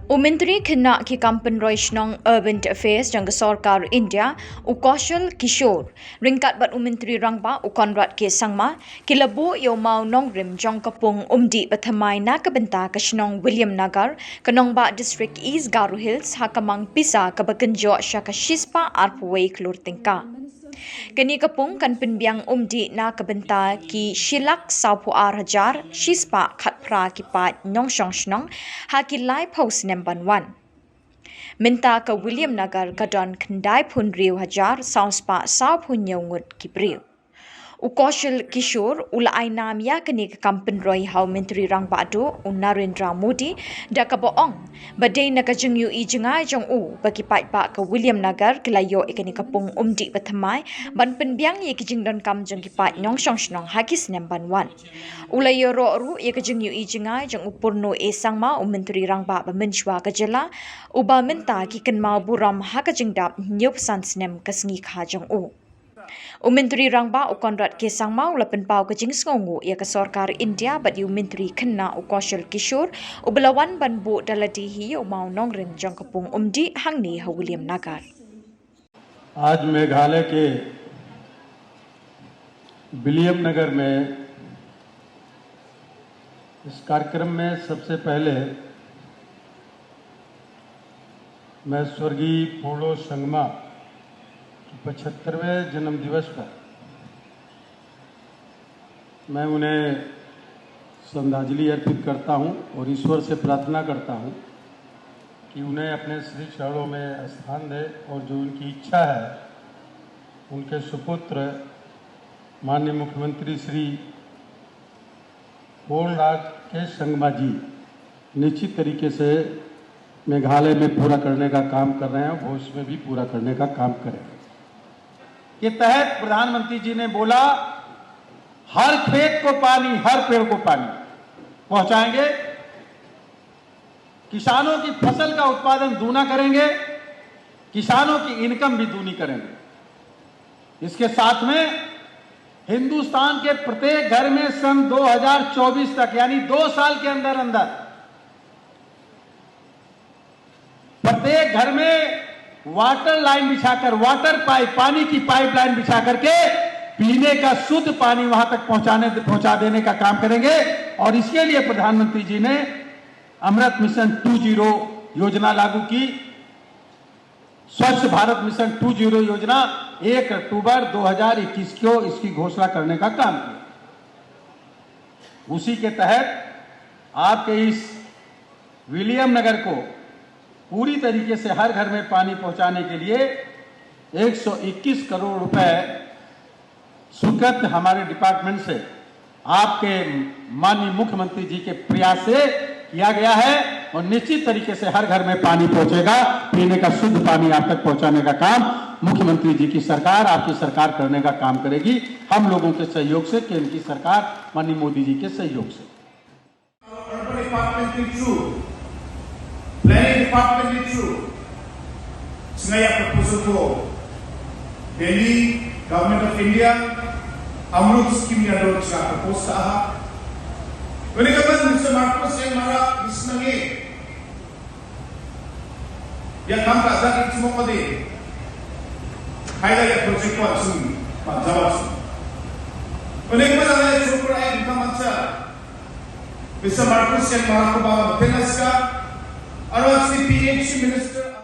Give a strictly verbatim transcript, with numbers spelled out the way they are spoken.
U Myntri Khynnah ki Kam Pynroi Shnong, Urban Affairs jong ka Sorkar India, u Kaushal Kishore, ryngkat bad u Myntri Rangbah, u Conrad K Sangma, ki la buh ïa u maw nongrim jong ka pung Umdih Bathymmai na ka bynta ka shnong Williamnagar, ka nongbah District East Garo Hills, ha ka mang pisa kaba kynjoh sha ka shispah arphew wei klur tyngka. Kane ka pung kan pynbiang umdih na ka bynta ki shilak sawphew ar hajar shispah khatphra ki paid nongshong shnong ha ki laiphew snem ban wan. Mynta ka Williamnagar ka don khyndaiphew hynriew hajar sawspah sawphew hynñiew ngut ki briew. U Kaushal Kishore u la ai nam ïa kane ka kam pynroi ha u Myntri Rangbah Duh, u Narendra Modi, da kaba ong ba dei na ka jingïohi jngai jong u ba ki paidbah ka Williamnagar ki la ïoh ïa kane ka pung Umdih Bathymmai ban pynbiang ïa ki jingdonkam jong ki paid nongshong shnong ha ki snem ban wan. U la ïaroh ruh ïa ka jingïohi jngai jong u Purno A Sangma, u Myntri Rangbah ba mynshuwa ka jylla, uba mynta ki kynmaw burom ha ka jingdap hynñiewphew san snem ka sngi kha jong u. U Myntri Rangbah, u Conrad K Sangma, u la pynpaw ka jingsngewnguh ïa ka Sorkar India bad ïa u Myntri Khynnah, u Kaushal Kishore, uba la wan ban buh da lade hi ïa u maw nongrim jong ka pung umdih hangne ha Williamnagar. आज मेघालय के विलियमनगर में इस कार्यक्रम में सबसे पहले मैं स्वर्गीय पूर्णो संगमा के पचहत्तरवें जन्म दिवस पर मैं उन्हें श्रद्धांजलि अर्पित करता हूं और ईश्वर से प्रार्थना करता हूं कि उन्हें अपने श्री चरणों में स्थान दे और जो उनकी इच्छा है, उनके सुपुत्र माननीय मुख्यमंत्री श्री पूर्णराज के संगमा जी निश्चित तरीके से मेघालय में पूरा करने का काम कर रहे हैं, भविष्य में भी पूरा करने का काम करेंगे। के तहत प्रधानमंत्री जी ने बोला, हर खेत को पानी, हर पेड़ को पानी पहुंचाएंगे, किसानों की फसल का उत्पादन दूना करेंगे, किसानों की इनकम भी दूनी करेंगे। इसके साथ में हिंदुस्तान के प्रत्येक घर में सन दो हज़ार चौबीस तक, यानी दो साल के अंदर अंदर प्रत्येक घर में वाटर लाइन बिछाकर, वाटर पाइप, पानी की पाइपलाइन बिछा करके पीने का शुद्ध पानी वहां तक पहुंचाने, पहुंचा देने का काम करेंगे। और इसके लिए प्रधानमंत्री जी ने अमृत मिशन टू जीरो योजना लागू की। स्वच्छ भारत मिशन टू जीरो योजना एक अक्टूबर दो हज़ार इक्कीस को इसकी घोषणा करने का काम किया। उसी के तहत आपके इस विलियम नगर को पूरी तरीके से हर घर में पानी पहुंचाने के लिए एक सौ इक्कीस करोड़ रुपए स्वीकृत हमारे डिपार्टमेंट से आपके माननीय मुख्यमंत्री जी के प्रयास से किया गया है और निश्चित तरीके से हर घर में पानी पहुंचेगा। पीने का शुद्ध पानी आप तक पहुंचाने का काम मुख्यमंत्री जी की सरकार, आपकी सरकार करने का काम करेगी। हम लोगों के सहयोग से, केंद्र की सरकार माननीय मोदी जी के सहयोग से। Urban Department ni chu, Planning Department ni chu, sngaya proposal ko Delhi, Government of India, Amrut Scheme ni ado cha propose ta ha. Kani ka ban Mister Marcus N Marak, Mister Nange, ya kam ka zat ik chumok ode. Hai la ya project ko achung, pa jawab sung. Kani ka ban ya chukra ay ka mancha. Mister Marcus N Marak ko ba ma penas ka, aro si P H Minister.